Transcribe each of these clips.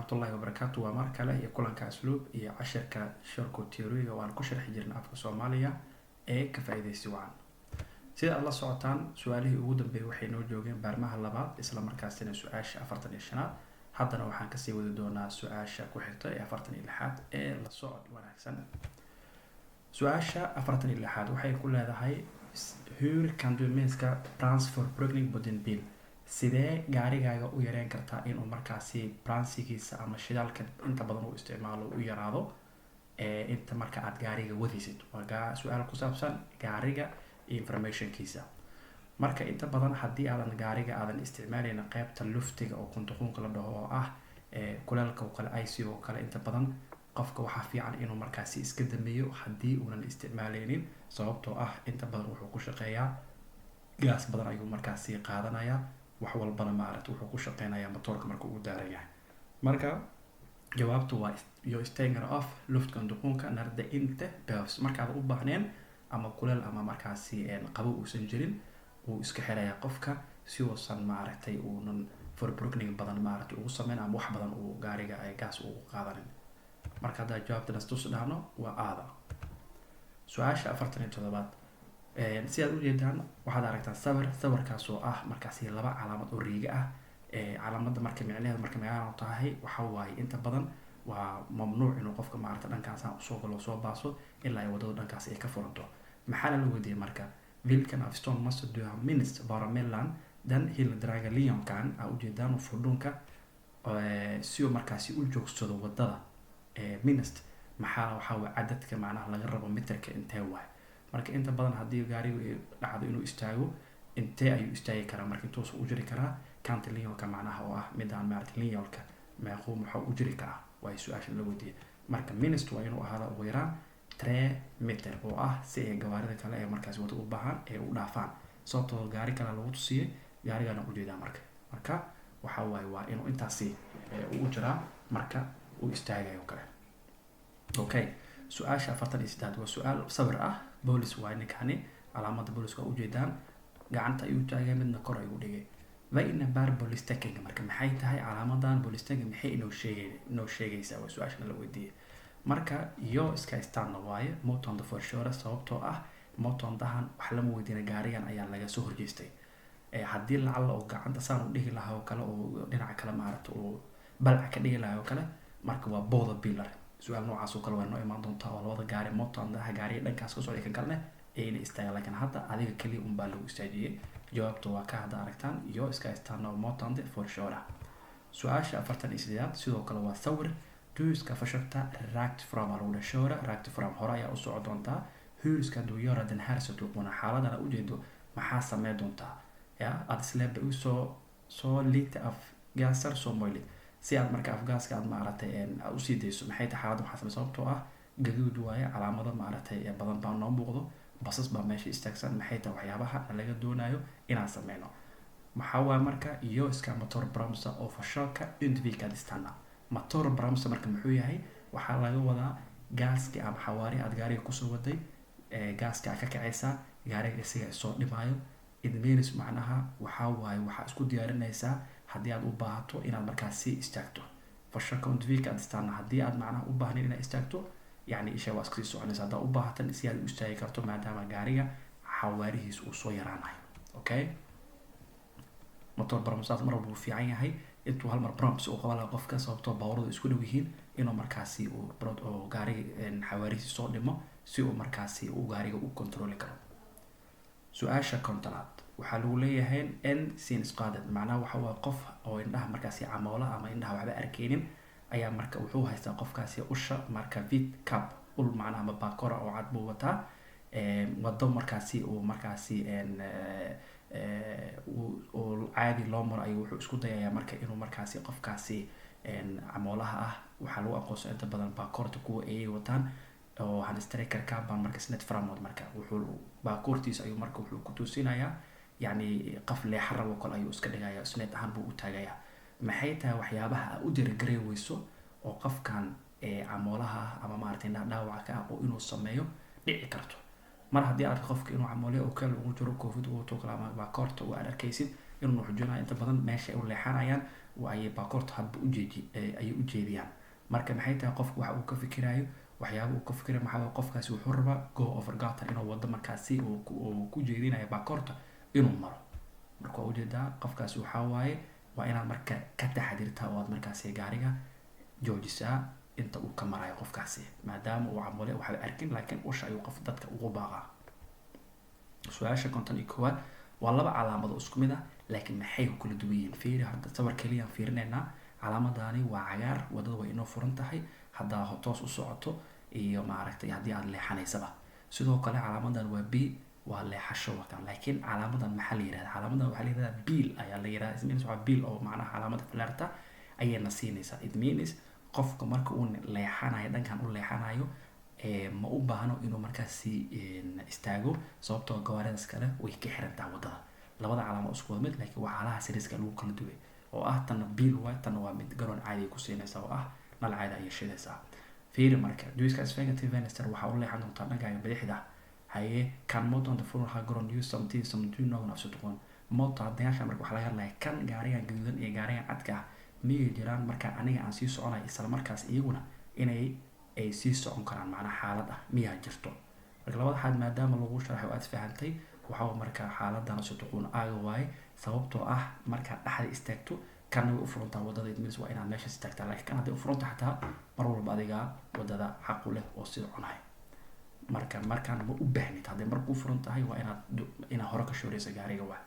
Waraxmatullaahi wabarakaatu. Waa mar kale iyo kulanka Asluub iyo cashirka körkort teoriga oo aan ku sharxi jirna afka Soomaaliya ee ka faa-iideysi wacan. Sida aad la socotaan, su-aalihii ugu dambeeyay waxay noo joogeen baarmaha labaad, isla markaasina su-aasha 45aad. Haddana waxaan kasii wadi doonaa su-aasha ku xigta ee 46aad ee la socod wanaagsan. Su-aasha 46aad waxay ku leedahay: "Hur kan du minska bränsleförbrukning på din bil?" Sidee gaarigaaga u yareyn kartaa inuu markaasi bransigiisa ama shidaalka inta badan uu isticmaalo u yaraado inta marka aad gaariga wadaysid? Waa su-aal ku saabsan gaariga informationkiisa. Marka inta badan haddii aadan gaariga aadan isticmaaleyna qeybta luftiga oo konditionka la dhaho, oo ah kuleelka oo kale, AC oo kale, inta badan qofka waxaa fiican inuu markaasi iska dameeyo haddii uunan isticmaaleynin, sababtoo ah inta badan wuxuu ku shaqeeyaa gaas badan ayuu markaasi qaadanayaa, wax walbana maaragta wuxuu ku shaqeynayaa matoorka marka uu daaran yahay. Marka jawaabtu waa: "Jag stänger av luftkonditionka när det inte behövs." Markaad u baahneen ama kuleel ama markaasi qabow uusan jirin, wuu iska xirayaa qofka si uusan maaragtay uunan förbrukning badan maaragtay ugu sameyn ama wax badan uu gaariga gaas ugu qaadanin. Marka haddaa jawaabta nastus dhahno, waa aada. Su-aasha 47aad, si aad ujeedaan, waxaad aragtaan sawir, sawirkaas oo ah markaasi laba calaamad oo riiga ah. Calaamada marka micnaheedu marka magaalo tahay waxa waaye inta badan waa mamnuuc inuu qofka maarata dhankaas usoo galo, soo baaso, ilaa ay wadada dhankaas ay ka furanto. Maxaa lala weydiiyey marka? "Vilken avstånd måste du ha minst vara mellan den heldragna linjen?" Aa ujeedaan fordonka si uu markaasi u joogsado wadada minst. Maxaa waxaa waye cadadka macnaha laga rabo mitirka intee waay? Marka inta badan haddii gaarigu dhacdo inuu istaago, intee ayuu istaagi karaa? Marka intuusa u jiri karaa kantlinjenka, macnaha oo ah midaan maarata linjalka, meequu muxuu u jiri karaa, waa su-aasha la weydiiyay. Marka minst waa inuu ahaada ugu yaraan 3 meter, oo ah si ay gawaarida kale ee markaasi wada u baahan ee u dhaafaan, sababtoo gaari kale lagu tusiyey, gaarigana ujeedaa. Marka waxa waaye waa inuu intaasi u jiraa marka uu istaagayo kale. Okay, su-aasha 43aad waa su-aal sawir ah. Boolis waaye ninkani, calaamada booliska waa ujeedaan, gacanta ayuu taagay, midna kor ayuu dhigay. Vad innebär polistecken? Marka maxay tahay calaamadan polistecken? Maxay inoo sheegaysaa, waa su-aashana la weydiiyey. Marka jag ska stanna waaye, mötande får köra, sababtoo ah mötandehan wax lama weydiina, gaarigan ayaa laga soo horjeestay. Haddii lacala oo gacanta saan u dhihi lahaa oo kale, oo dhinaca kale maaragta oo balca ka dhigi lahaa oo kale, marka waa båda bilar. Su-aal noocaas oo kale waa noo imaan doontaa, oo labada gaari mötandeha, gaariga dhankaas ka socday kan kalene ayna istaagaan, laakiin hadda adiga keliya unbaa lagu istaajiyey. Jawaabta waa ka hadda aragtaan: jag ska stanna, mötande får köra. Su-aasha 48aad sidoo kale waa sawir. "Du ska fortsätta rakt fram" aa lagu dhahay, "köra rakt fram", hore ayaa u soco doontaa. "Hur ska du göra den här situationen?" Xaaladan ujeedo maxaa samey doontaa? Ja, att släppa ut så lite avgaser som möjligt, si aad marka avgaska aad maaragtay aad usii dayso. Maxay tahay xaaladda maxaa samey? Sababtoo ah gaduud waaye, calaamado maaragtay badan baa noo muuqdo, basas baa meesha istaagsan. Maxay tahay waxyaabaha laga doonayo inaan sameyno? Maxaa waaye marka? Jag ska motorbromsa och försöka undvika att stanna. Motorbromsa marka muxuu yahay? Waxaa laga wadaa gaaski ama xawaari aad gaariga kusoo waday, gaaska aad ka kacaysaa, gaariga isaga soo dhimaayo. It means macnaha waxaa waaye waxaa isku diyaarinaysaa haddii aad u baahato inaad markaasi istaagto. Försöka undvika att stanna, haddii aad macnaha u baahnayn inaad istaagto, yacni isha waa iskasii soconaysa. Haddaa u baahatan si aad u istaagi karto, maadaama gaariga xawaarihiis uu soo yaraanayo. Okay, motorbromsaas mar walba uu fiican yahay intuu hal mar broms uu qaban lahaa qofka, sababtoo baabuuradu isku dhow yihiin, inuu markaasi uu oo gaariga xawaarihiisa soo dhimo si uu markaasi uu gaariga u controli karo. Su-aasha 50aad waxaa lagu leeyahay: en synskadad, macnaha waxa waa qof oo indhaha markaasi camoola ama indhaha waxba arkeynin ayaa marka wuxuu haystaa qofkaasi usha, marka vit käpp, ul macnaha ama baakora oo cad buu wataa. Wado markaasi uu markaasi uu caadi loo maro ayuu wuxuu isku dayayaa marka inuu markaasi qofkaasi camoolaha ah, waxaa lagu aqoonsan inta badan baakoorta kuwa ayay wataan oo han sträcker käppan marka snett framåt. Marka wuxuu baakoortiisa ayuu marka wuxuu ku toosinayaa, yacni qof leexa rabo kale ayuu iska dhigaya, snett ahaan buu u taagayaa. Maxay tahay waxyaabaha aa u diirigarey weyso oo qofkan camoolaha ah ama maaragtay dhaawaca ka ah oo inuu sameeyo dhici karto? Mar haddii aad qofka inuu camoolya oo kale ugu jiro, koofid uu wato kale ama baakoorta uu aad arkaysid. Inuu xujinayo inta badan meesha ay u leexanayaan ayay baakoorta hadba ujeedi ayay u jeediyaan. Marka maxay tahay qofku waxa uu ka fikirayo? Waxyaaba uu ka fikirayo maxaa waye? Qofkaasi wuxuu rabaa gå över gatan, inuu wado markaasi uu ku jeedinayo baakoorta inuu maro. Marka waa ujeedaa, qofkaasi waxaa waaye waa inaad marka ka taxadirtaa oo aad markaasi gaariga joojisaa inta uu ka marayo qofkaasi, maadaama uu camule waxba arkin, laakiin usha ayuu qof dadka ugu baaqaa. Su-aasha 51aad waa laba calaamad oo isku mid ah, laakiin maxay ku kala duwan yihiin? Fiiri hadda, sawir keliyaan fiirinaynaa. Calaamadani waa cagaar, wadada way inoo furan tahay haddaa toos u socoto iyo maaragtay haddii aada leexanaysaba. Sidoo kale calaamadan waa B, waa leexasho wakan. Laakiin calaamadan maxaa la yirahdaa? Calaamadan waxaa la yirahdaa pil ayaa la yirahdaa. It means waa pil oo macnaha calaamada falaarta ayayna siinaysaa. It means qofka marka uu leexanayo, dhankan u leexanayo, ma u baahno inuu markaasi istaago, sababtoo gawaaridaas kale way ka xirantaha wadada. Labada calaamad isku wada mid, laakiin waxyaalaha siriska lagu kala duway oo ah tanna pil waay, tanna waa mid garoon caadi ku siinaysa oo ah nal caadi ayay shidaysaa. Fiiri marka, du ska svänga till vänster, waxaa u leexan doontaa dhankaaga bidixda. Haye, kan motorn får ha grönt samtidigt som du någon av situation motordayaasha. Marka waxaa laga hadlaya kan gaarigan gaduudan iyo gaarigan cadka ah miyay jiraan marka aniga aan sii soconayo, isla markaas iyaguna inay ay sii socon karaan, macnaha xaalad ah miyaa jirto? Marka labada xaalad maadaama lagu sharaxay oo aad fahantay, waxaa marka xaaladan sotuquun aaga waaye, sababtoo ah markaad dhexda istaagto kanna way u furantaa wadada. It means waa inaad meeshaas istaagtaa, laakiin kan hadday u furanta xataa mar walba adigaa wadada xaqu leh oo sii soconaya. Marka markaan ma u baahnid, hadday mar kuu furan tahay waa inaad hore ka shooreysa gaariga waa.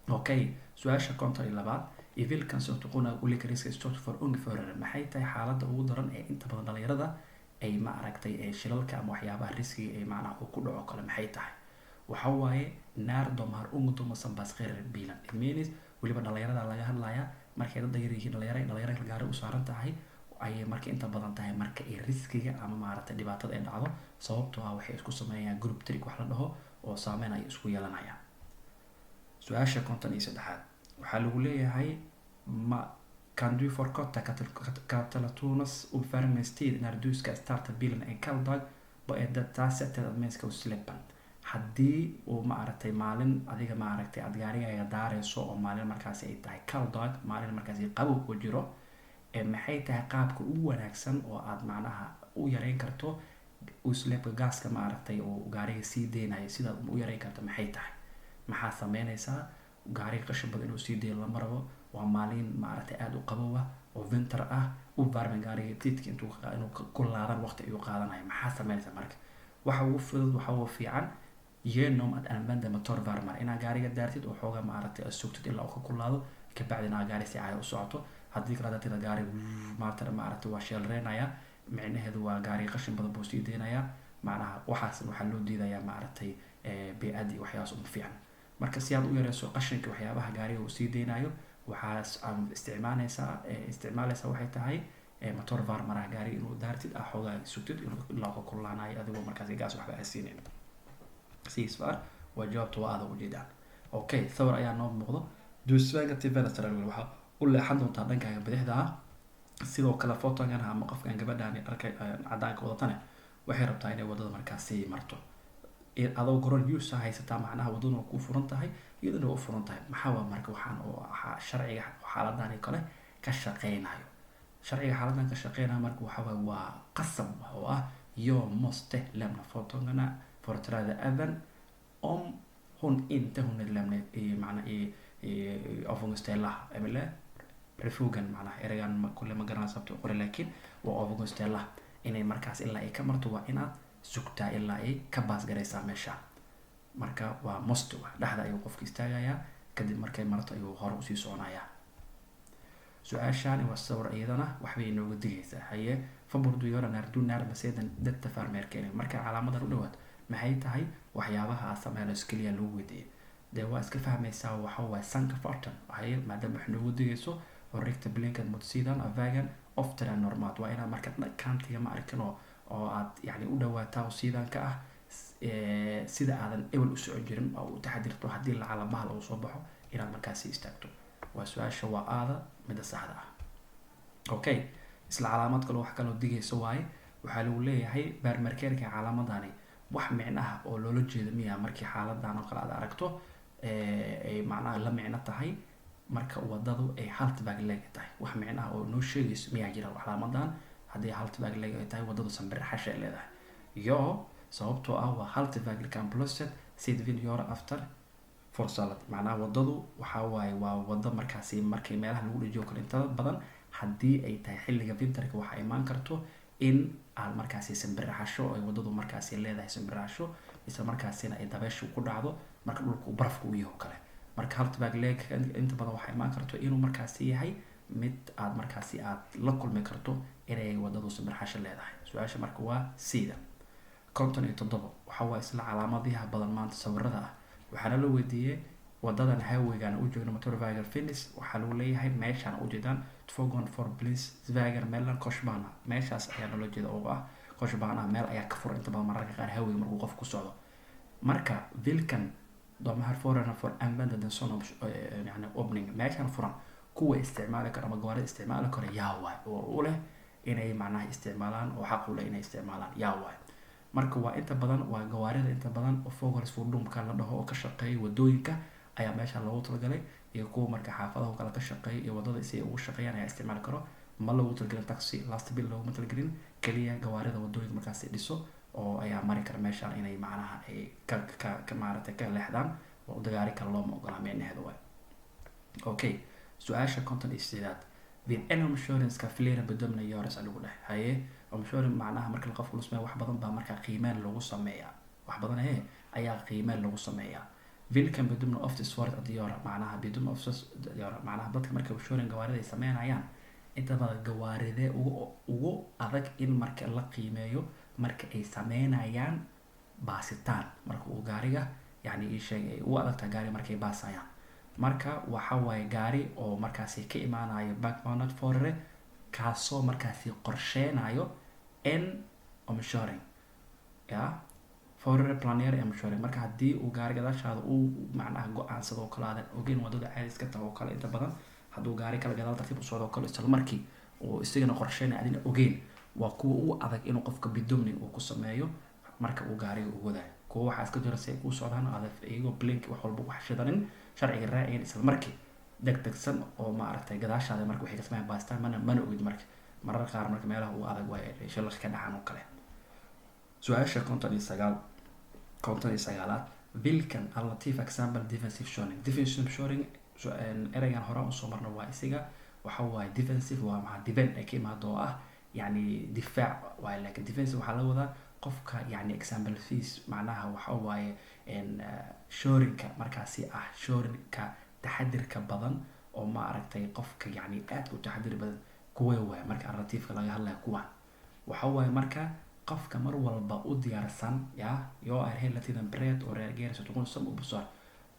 Okay, su-aasha 52aad: i vilken situation olika risker störst för unga förare? Maxay tahay xaaladda ugu daran ee inta badan dhalinyarada ay ma aragtay ee shilalka ama waxyaabaha riskiga ee macnaha uu ku dhaco kale maxay tahay? Waxa waaye när de har ungdomar som passagerare bilen. It means weliba dhalinyarada laga hadlayaa, markay dad yar yihiin, dhalinyaro gaari u saaran tahay ayay marka inta badan tahay marka ay riskiga ama maaragtay dhibaatada ay dhacdo, sababtoo ah waxay isku sameeyaan group trick wax la dhaho oo saameyn ay isku yeelanayaan. Su-aasha 53aad waxaa lagu leeyahay: ma kan du förkorta Katalatonas uppvärmningstid när du ska starta bilen en kall dag? Vad är det sättet att minska utsläppen? Haddii uu ma aragtay maalin adiga ma aragtay aada gaarigaaga daareyso oo maalin markaasi ay tahay kall dag, maalin markaasi qabow ku jiro, maxay tahay qaabka ugu wanaagsan oo aada macnaha u yareyn karto utsläppka gaaska ma aragtay uu gaariga sii deynayo? Sidaad u yareyn karto maxay tahay? Maxaa sameyneysaa? Gaariga qashin badan inuu sii deeyo lama rabo. Waa maalin maaragtay aada u qabow ah oo vinter ah. U varmen gaariga tiidka intuu inuu ku laadan waqti ayuu qaadanaya. Maxaa sameyneysaa? Marka waxa ugu fudud, waxa ugu fiican, genom att använda motorvärmare, inaad gaariga daartid oo xoogaa maaragtay aad sugtid ilaa uu ka kulaado, kabacdina aad gaari si caadi u socoto. Haddii kale haddaad gaari maarata maaragtay waa sheelreynaya, micnaheedu waa gaariga qashin badan buu sii deynayaa. Macnaha waxaasna waxaa loo diidayaa maaragtay bey-adii, waxyaabahaas uma fiican. Marka si aad u yareyso qashinka waxyaabaha gaariga uu sii deynayo, waxaa isticmaaleysaa waxay tahay motorvärmare, gaariga inuu daartid, ah xoogaa sugtid ilaa ka kululaanayo, adigoo markaasi gaas waxba aan siinin. Sisvar waa jawaabta, waa aada ujeedaan. Okay, sawir ayaa noo muuqdo. Du svänger till vänster, waxaa u leexan doontaa dhankaaga bidixda ah. Sidoo kale fotogan ama qofkan gabadhan dharka cadaanka wadatane waxay rabtaa inay wadada markaasi marto. Adoo grön ljus haysataa, macnaha wadaduna waa kuu furan tahay, iyaduna waa u furan tahay. Maxaa waa marka waxaan oo sharciga xaaladani kale ka shaqeynayo? Sharciga xaaladan ka shaqeynayo marka waxa waaye waa qasab oo ah jag måste lämna fotogängarna företräde även om hon inte hunnit lämna i macna i övergångsställe eller refugen. Macnaha ereygan kule ma garanaa sababta u qoray, laakiin waa övergångsställe. Inay markaas ilaa ay ka marto waa inaad sugtaa ilaa ay ka baasgaraysaa meesha. Marka waa måste wa dhexda ayuu qofka istaagayaa, kadib markay marto ayuu hore usii soconayaa. Su-aashaani waa sawir, iyadana waxbay inooga digaysaa. Haye, vad bör du göra när du närmar dig detta förmärke? Marka calaamadan u dhawaad, maxay tahay waxyaabaha aad sameynayso keliya lagu weydiiyay? Dee waa iska fahmaysaa, waxa waaye sänka farten. Haye, maadaama wax noogu digayso, rikta blicken mot sidan av vägen oftare än normalt, waa inaad marka kantiga ma arkin oo aad yani u dhawaataa oo sidan ka ah sida aadan ebel u socon jirin oo u taxadirto, haddii lacala bahal uu soo baxo inaad markaasi istaagto. Waa su-aasha, waa aada midda saxda ah. Okay, isla calaamad kale wax kaloo digayso waaye. Waxaa lagu leeyahay baarmarkeerka calaamadani wax micnaha oo loola jeedo miya markii xaaladan oo kale aad aragto? Ay macnaha la micno tahay marka wadadu ay halt väglag tahay. Wax micnaha oo noo sheegayso miyaa jira calaamadan? Haddii halt väglag ay tahay, wadadu sambirxasha ay leedahay yo, sababtoo ah waa halt väglag kan plötsligt sitt göra efter försalat. Macnaha wadadu waxaa waaye waa wado markaasi markay meelaha lagu dhajiyo kale intada badan, haddii ay tahay xilliga winterka, waxaa imaan karto in aad markaasi sambirxasho ay wadadu markaasi leedahay sambirxasho, isla markaasina ay dabeeshu ku dhacdo marka dhulku barafku u yaho kale. Marka halt väglag inta badan waxaa imaan karto inuu markaasi yahay mid aad markaasi aad la kulmi karto inay wadadu sambirxasho leedahay. Su-aasha marka waa sida. 57 waxa waa isla calaamadiha badan maanta sawirada ah. Waxaana la weydiiyey wadadan highwaygan u joogno, motorvägar finns. Waxaa lagu leeyahay meeshaan ujeedaan tvåhundraförbilsvägar mellan korsbana. Meeshaas ayaa naloo jeeda oo ah korsbana, meel ayaa ka furan inta badan mararka qaar highwayga markuu qofku ku socdo. Marka vilken de här förarna får använda den sån yani öppning, meeshaan furan kuwa isticmaali karo ama gawaarida isticmaali karo yaa waay oo u leh inay macnaha isticmaalaan oo xaq u leh inay isticmaalaan yaa waay? Marka waa inta badan waa gawaarida inta badan oo fordonsfordonka la dhaho oo ka shaqeeya wadooyinka ayaa meesha loogu talagalay, iyo kuwa marka xaafadaha kale ka shaqeeya iyo wadada si ay ugu shaqeeyaan ayaa isticmaali karo. Ma loogu talagelin taxi, lastbil looguma talagelin, keliya gawaarida wadooyinka markaasi dhiso oo ayaa mari kara meeshaan inay macnaha ay ka maaragtay ka leexdaan oo gaari kale looma ogola micnaheedu waay. Okay, su-aasha 58aad: vid en omkörning ska flera bedömningar göras, lagu dhahay. Haye, omkörning macnaha marka qofku la sameeyo wax badan baa markaa qiimeyn lagu sameeyaa, wax badan ayaa qiimeyn lagu sameeyaa. Vilken bedömning oftast svårt att göra? Macnaha bedömning oftast göra, macnaha dadka marka omkörning gawaarida ay sameynayaan inta badan gawaaridee ugu adag in marka la qiimeeyo marka ay sameynayaan baasitaan, marka uu gaariga yani ii sheeg ay ugu adagtahay gaari markay baasayaan? Marka waxa waaye gaari oo markaasi ka imaanayo backbounded förare, kaasoo markaasi qorsheynayo en omkörning, ya förare planerar omkörning. Marka haddii uu gaari gadaashaada uu macnaha go-aansado oo kale, aadan ogeyn, wadada caadi iska taho oo kale, inta badan hadduu gaari kale gadaal tartiib u socdo oo kale, isla markii uu isagana qorsheynaya adina ogeyn, waa kuwa u adag inuu qofka bedömning uu ku sameeyo marka uu gaariga u wadayo. Kuwa waxaa iska jira si ay kuu socdaan aada iyagoo blink wax walba wax shidanin, sharciga raaciyan, isla markii degdegsan oo maaragtay gadaashaada marka waxay ka sameeyaan baastaan, mana ogid. Marka marar qaar marka meelaha uu adag waay shilka ka dhacaan oo kale. Su-aasha 59, 59aad: vilken alternativ exempel defensiv körning? Defensive körning, ereygan horaan usoo marno, waa isiga. Waxa waaye defensive waa maxaa? Defend ay ka imaado oo ah yani difaac waaye, laakiin defensive waxaa laga wadaa qofka yani example fees, macnaha waxa waaye körningka markaasi ah körningka taxadirka badan oo ma aragtay qofka yani aadka u taxadir badan kuwee waaye? Marka alternativeka laga hadlayo kuwan waxa waaye marka qofka mar walba u diyaarsan ya jag är hela tiden beredd och reagerar situation som uppstår.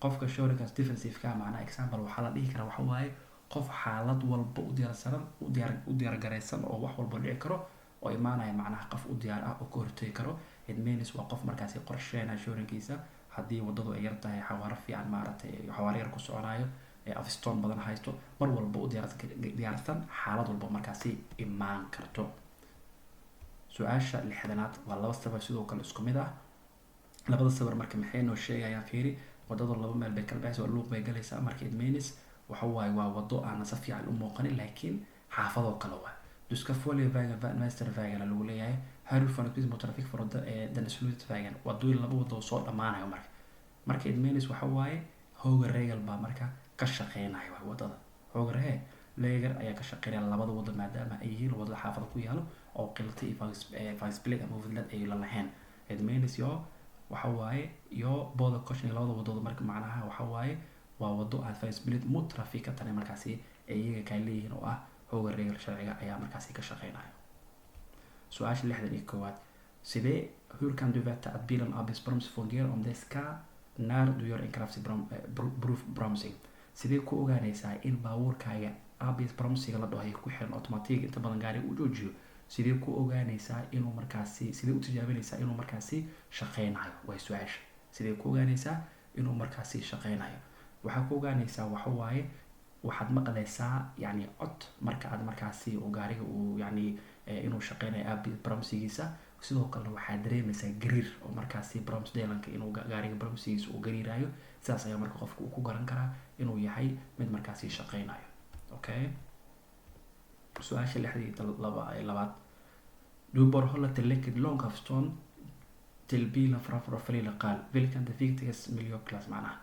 Qofka körninkaas defensiveka macnaha example waxaa la dhihi karaa waxa waaye qof xaalad walba u diyaarsanan, u diyaar garaysan oo wax walba dhici karo oo imaanaya, macnaha qof u diyaar ah oo ka hortegi karo. It means waa qof markaasi qorsheynaya körningkiisa, haddii wadadu ay yar tahay xawaaro fiican maaragtay xawaaro yar ku soconayo ee avstånd badan haysto, mar walba u diyaarsan xaalad walba markaasi imaan karto. Su-aasha 60aad waa laba sawir sidoo kale isku mid ah. Labada sawir marka maxay noo sheegayaan? Fiiri, wadadu laba meel bay kala baxaysa, waa luuq bay galaysaa. Marka it means waxa waaye waa wado aanan si fiican u muuqanin, laakiin xaafadoo kale waa. Du ska följa vägen, vänstervägen lagu leeyahay. Hur får motortrafik från den slutvägen? Wadooyin laba wado soo dhammaanayo. Marka it means waxa waaye högerregel baa marka ka shaqeynaya waa wadada högerregel ayaa ka shaqeynaya labada wado, maadaama ay yihiin wadada xaafada ku yaalo oo qilta iyo vägsplit ama huvudled ay la lahayn. It means yo waxa waaye yo båda korsning labada wadood. Marka macnaha waxa waaye waa wado aan vägsplit motortrafik tani markaasi ay iyaga kaa leeyihiin oo ah högerregel sharciga ayaa markaasi ka shaqeynaya. Su-aasha 61aad: sidee, hur kan du veta att bilen ABS-broms fungerar om det ska när du gör en kraftig provbromsning? Sidee ku ogaanaysaa in baabuurkaaga ABS bromsiga la dhaho ku xiran automatic inta badan gaariga u joojiyo? Sidee ku ogaanaysaa inuu markaasi, sidee u tijaabinaysaa inuu markaasi shaqeynayo way su-aasha. Sidee ku ogaanaysaa inuu markaasi shaqeynayo? Waxaa ku ogaanaysaa waxa waaye waxaad maqlaysaa yani cod marka aad markaasi uu gaariga uu yani inuu shaqeynayo ABS bromsigiisa. Sidoo kalena waxaa dareemaysaa gariir oo markaasi bromsdelanka inuu gaariga bromsigiisa uu gariirayo. Sidaas ayaa marka qofka uu ku garan karaa inuu yahay mid markaasi shaqeynayo. Okay, su-aasha 62aad: Du bör hålla tillräckligt långt avstånd till bilen framför och följa qal vilken det viktigaste miljöklass. Macnaha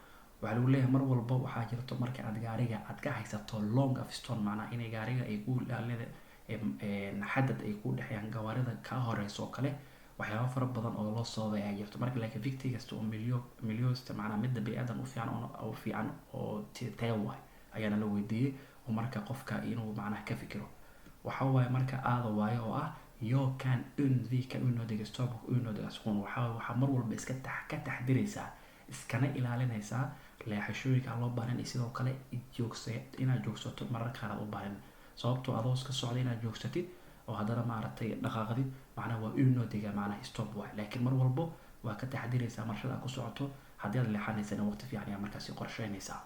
waxaa lagu leeyahay, mar walba waxaa jirto marka aad gaariga aad ka haysato långt avstånd, macnaha inay gaariga ay ku leeda xadad ay ku dhexeeyaan gawaarida kaa horeyso oo kale, waxyaaba fara badan oo loo sababay ayaa jirto. Marka laakiin viktigaste oo miljösta, macnaha midda bey-adan u fiican oo fiican oo tee waay ayaana la weydiiyey. Oo marka qofka inuu macnaha ka fikiro waxa waaye, marka aada waaye oo ah jag kan undvika onödiga stopp och onödiga aktion. Waxaa mar walba iska ka taxdiraysaa, iskana ilaalinaysaa leexashooyinka aan loo baahnayn, iyo sidoo kale joogsa inaad joogsato mararka qaar aad u baahnayn, sababtoo adoo iska socda inaad joogsatid oo haddana maaragtay dhaqaaqdid, macnaha waa onödiga macnaha stop waay. Laakiin mar walbo waa ka taxdiraysaa marshada aad ku socoto. Haddii aad leexanaysana, waqti fiican ayaa markaasi qorsheynaysaa.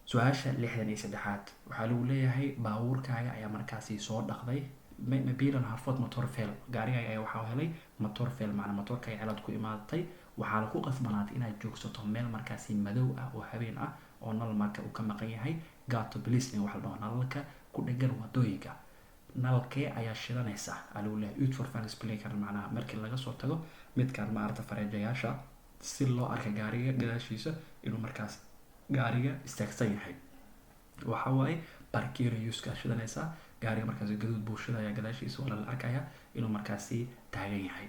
Su-aasha 63aad waxaa lagu leeyahay, baabuurkaaga ayaa markaasi soo dhaqday, bilen har fått motorfel, gaarigaaga ayaa waxaa helay motorfel, macnaa motorka ay cilad ku imaatay. Waxaana ku qasbanaatay inaad joogsato meel markaasi madow ah oo habeen ah oo nal marka uu ka maqan yahay. Gatubelysning waxa la dhaho nalalka ku dhegan wadooyinka, nalkee ayaa shidanaysa aa lagu leeyahay? Utförfärdsblinkar, macnaha markii laga soo tago midkaan maarata fareejayaasha, si loo arka gaariga gadaashiisa inuu markaas gaariga istaagsan yahay, waxa waaye parkeringsljuska shidanaysaa. Gaariga markaasi gaduud buu shidaya gadaashiisa, waana la arkaya inuu markaasi taagan yahay.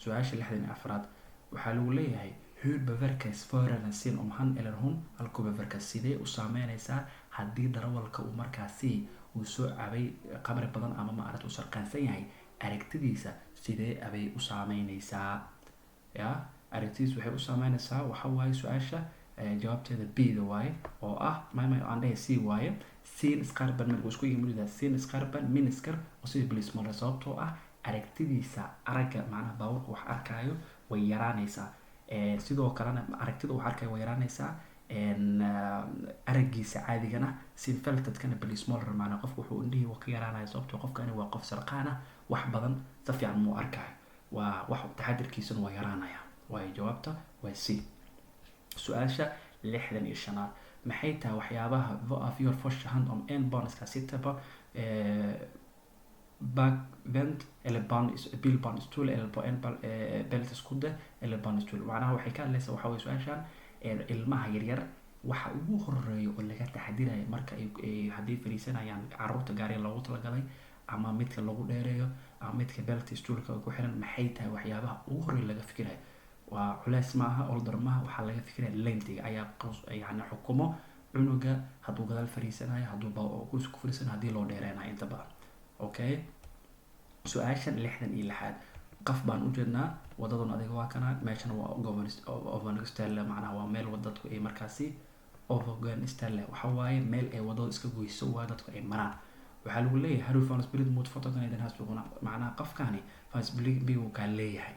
Su-aasha 64aad waxaa lagu leeyahay, hur påverkas förarens syn om han eller hon alkoholpåverkas? Sidee u saameynaysaa haddii darawalka uu markaasi uu soo cabay qamri badan ama maarata uu sarqaansan yahay, aragtidiisa sidee abay u saameynaysaa? Ya, aragtidiisa waxay u saameynaysaa, waxa waaye su-aasha jawaabteeda B da waaye oo ah mama aan dhahay C waaye. Synskarpan markuu isku yimid, synskarpan minskar oo sida police mole, sababtoo ah aragtidiisa aragga, macnaha baabuurka wax arkaayo, way yaraanaysaa. Sidoo kalena aragtida wax arkayo way yaraanaysaa, araggiisa caadigana synfältetkana blir smalare, macnaa qofku wuxuu indhihii ka yaraanaya, sababtoo qofkani waa qof sarqaan ah, wax badan si fiican muu arkaayo, waa wax taxadirkiisana waa yaraanaya. Waayo jawaabta waa C. Su-aasha 65aad: maxay tahay waxyaabaha avgör första hand om en barn ska sitta på bakvänd eller bilbarnstol eller på en bälteskudde eller barnstol? Macnaha waxay ka hadlaysaa, waxa waye su-aashan, ilmaha yaryar waxa ugu horeeya oo laga taxadirayo marka ay haddii fadhiisanayaan caruurta gaariga loogu talagalay, ama midka lagu dheereeyo, ama midka bältesstolka ku xiran, maxay tahay waxyaabaha ugu horeeya laga fikirayo? Waa culeys maaha, ålder maaha. Waxaa laga fikiraya längdiga ayaa yani xukumo cunuga hadduu gadaal fariisanayo, hadduu kursi ku fariisanayo, haddii loo dheereynayo inta badan. Okay, su-aashan 66aad: qof baan ujeednaa wadadan, adiga waa kana, meeshana waa övergångsställe, macnaha waa meel dadku ay markaasi, övergångsställe waxa waaye meel ay wadada iska goyso, waa dadku ay maraan. Waxaa lagu leeyahay, har du förarbevis mot fotogenen? Macnaha qofkani förarbevis kaa leeyahay.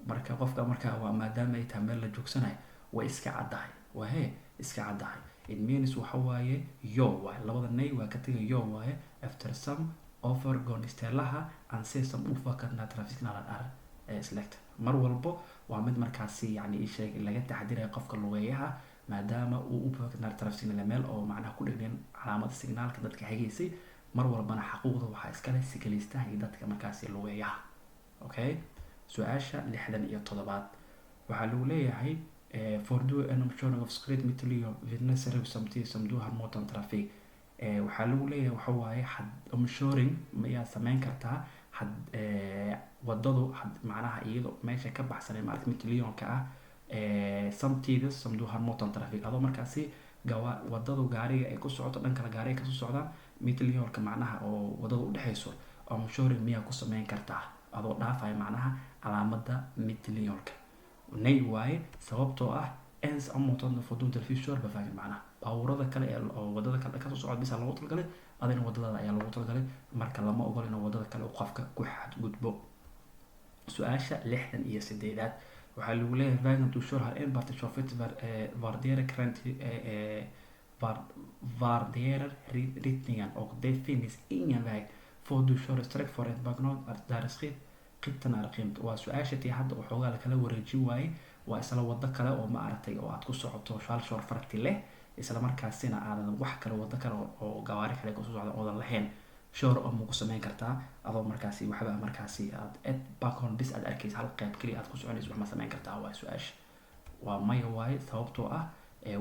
Marka qofka marka waa maadaama ay tahay meel la joogsanayo, way iska caddahay, waa hee iska caddahay. It means waxa waaye ja waaye, labada nej waa ka tegay, ja waaye, eftersom övergångsställeha anses som obevakat när trafiksignaler är släckt. Mar walbo waa mid markaasi yani isheeg laga taxadirayo qofka lugeeyaha, maadaama uu obevakat när trafiksignaler, meel oo macnaha ku dhegdhen calaamada signaalka dadka hageysay. Mar walbana xaquuqda waxaa iskale sikaliistaha iyo dadka markaasi lugeeyaha. Okay, su-aasha 67aad waxaa lagu leeyahay, får du en omkörning av skritt mitt vittnesservice samtidigt som du har motortrafik? Waxaa lagu leeyahay, waxa waaye omkörning mayaa sameyn kartaa had wadadu macnaha iyado meesha ka baxsan maarata mittllinjenka ah, samtidigt som du har motortrafik, adoo markaasi gawa wadadu gaariga ay ku socoto, dhan kale gaariga kasoo socdaan, mittlinjenka macnaha oo wadada udhexeyso, omkörning miyaa ku sameyn kartaa adoo dhaafaya macnaha calaamada mittlinjenka? Nej waaye, sababtoo ah ens ommotorn fordon kör på vägen, macnaha baabuurada kale ee oo wadada kale kasoo socda bisa loogu talagalay, adina wadadaada ayaa loogu talagalay. Marka lama ogol inuu wadada kale uu qofka ku xadgudbo. Su-aasha 68aad waxaa lagu leeyahay, vägen du kör har enbart körfält vardera vardera riktningen och det finns ingen väg. Får du köra strax före ett banknot där skritt Qibtan arqiimt waa su-aasha tii hadda waxoogaa lakala wareejin waayey. Waa isla wado kale oo, ma aragtay, oo aad ku socoto hal körfält leh, isla markaasina aadan wax kale, wado kale oo gawaari kale kusoo socda oodan lahayn. Kör om ku sameyn kartaa adoo markaasi waxba markaasi aad ett bakhåll bis aad arkaysa, hal qayb keliya aad ku soconayso, wax ma sameyn kartaa, waa su-aasha. Waa maya waaye, sababtoo ah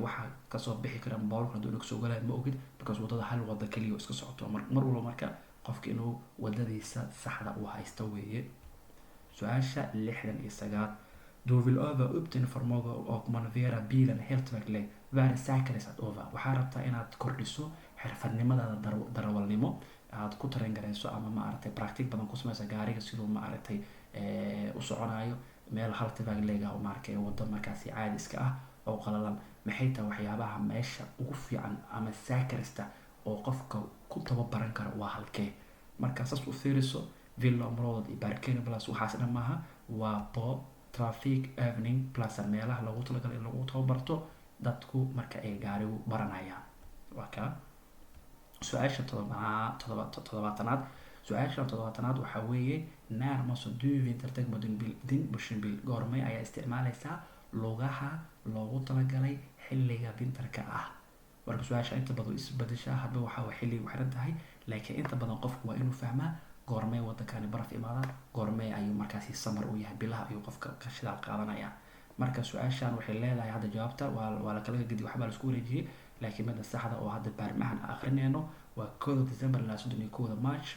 waxaa kasoo bixi kara baabuurka haduu kasoo galaya ma ogid, because wadada hal wada keliya oo iska socoto mar walba. Marka qofka inuu wadadiisa saxda uu haysto weeye. Su-aasha 69: Du vill öva upp din förmåga och manövrera bilen halkväg. Vad är säkrast att öva? Waxaa rabtaa inaad kordhiso xirfadnimadaada darawalnimo, aad ku taran garayso ama, ma aragtay, practice badan ku sameysa gaariga siduu, ma aragtay, u soconayo meel halkväg ah oo, ma aragtay, wado markaasi caadi iska ah oo qalalan. Maxay tahay waxyaabaha meesha ugu fiican ama säkrasta oo qofka ku tababaran karo, waa halkee? Marka saas u fiiriso, villaområdet iyo parkeringsplats, waxaas dhan maaha. Waa på trafikövningsplatser, meelaha loogu talagalay in lagu tababarto dadku marka ay gaarigu baranayaan, waa kaa. Su-aasha 70aad. Su-aasha 70aad waxaa weeye: När måste du vinterdäck på din bil, din personbil? Goormay ayaa isticmaaleysaa lugaha loogu talagalay xilliga vinterka ah? Marka su-aasha inta badan isbedeshaa hadba waxaa xilliga u xiran tahay, laakiin inta badan qofku waa inuu fahmaa goormay wadankani baraf imaada, goormay ayuu markaasi summer u yahay, bilaha ayuu qofka ka shidaal qaadanaya. Marka su-aashan waxay leedahay hadda jawaabta waa lakala gedi, waxbaa laisku wareejiyey, laakiin midda saxda oo hadda baarmahan akrineyno waa 1da December ilaa 31da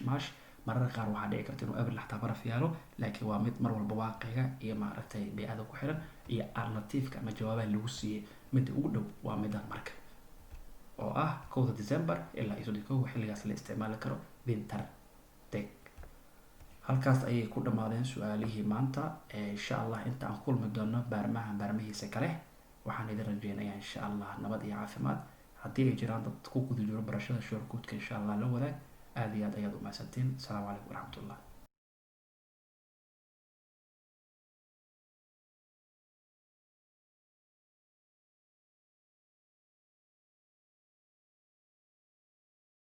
March. Mararka qaar waxaa dhici karta inuu April xataa baraf yaalo, laakiin waa mid mar walba waaqiga iyo, maaragtay, bey'ada ku xiran iyo alternativeka ama jawaabaha lagu siiyey. Midda ugu dhow waa midan marka oo ah 1da December ilaa iyo 31, xilligaas la isticmaali karo vinterdäck. Halkaas ayay ku dhammaadeen su-aalihii maanta. Insha Allah inta aan kulmi doono baarmahan baarmihiisa kale, waxaan idin rajeynayaa insha Allah nabad iyo caafimaad. Haddii ay jiraan dad ku guda jiro barashada körkortka, insha Allah la wadaag. Aada iyo aad ayaad u mahadsantiin. Asalaamu calaykum waraxmatullah.